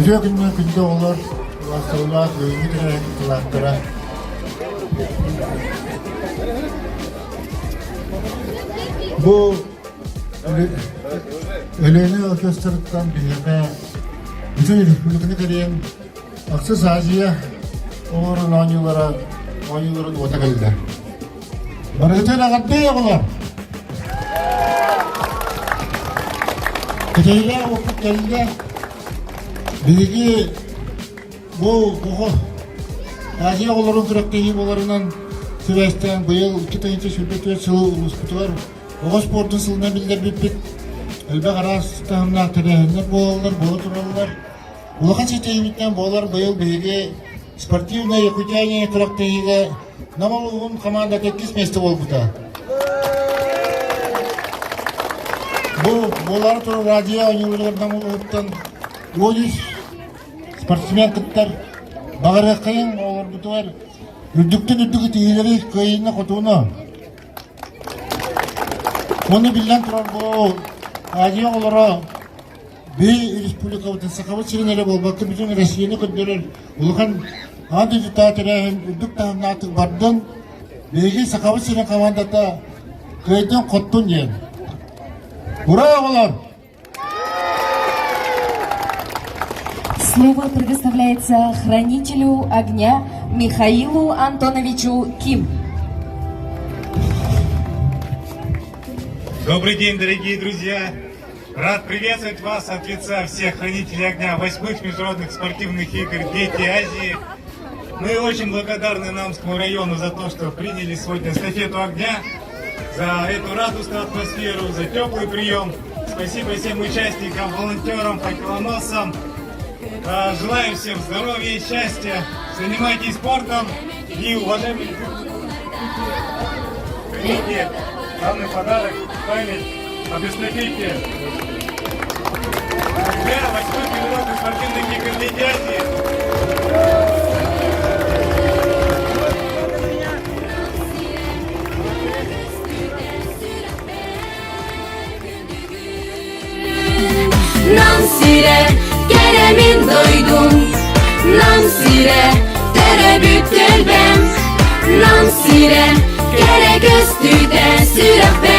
Үтүө күнүнэн күндү оҕолор, убаастабыллаах бүгүҥҥү тэрээһин кыттыылаахтара. Бу Өлүөнэ оркестрыттан биһиэхэ бүтүн республиканы кэрийэн Ахсыс Азия оҕолорун оонньуулара оонньууларын уота кэллэ. Барыгытын эҕэрдэ оҕолор! Кэтэһиилээх уоппут кэллэ. Биһиги бу оҕо Азия оҕолорун күрэхтэһии буоларынан сибээстээн быйыл 2024 сыл улууспутугар оҕо спордун сылынан биллэрбиппит. Элбэх араас таһымнаах тэрээһиннэр буолаллар, буола тураллар. Улахан ситиһиибитинэн буолар быйыл биһиги спортивная Якутяне күрэхтэһиигэ Нам улууһун хамаандата иккис миэстэ буолбута. Бу буолаары турар радио оонньууларыгар Нам улууһуттан 13 спортсмен кыттар. Баҕарыаххайыҥ оҕолорбутугар үрдүктэн үрдүк итиһиилэри кыайыыны-хотууну. Уонна биллэн турар бу Азия оҕолоро Биһи республикабытын Сахабыт сирин эрэ буолбакка бүтүн Россияны көрдөрөр улахан аан дойдутааҕы тэрээһин үрдүк таһымнаахтык бардын. Биһиги Сахабыт сирин командата кыайдын-хоттун диэн. Ура, оҕолор! Слово предоставляется хранителю огня Михаилу Антоновичу Ким. Добрый день, дорогие друзья! Рад приветствовать вас от лица всех хранителей огня восьмых международных спортивных игр «Дети Азии». Мы очень благодарны Намскому району за то, что приняли сегодня эстафету огня, за эту радостную атмосферу, за теплый прием. Спасибо всем участникам, волонтерам, факелоносцам. А, желаю всем здоровья и счастья. Занимайтесь спортом и, уважаемые примите данный подарок в память об эстафете огня восьмой международных спортивных игр Лиги Азии. Нам сирэ, кэрэмин дойдум, Нам сирэ, төрөбүт түөлбэм, Нам сирэ, кэрэ көстүүтэ сүрэхпэр.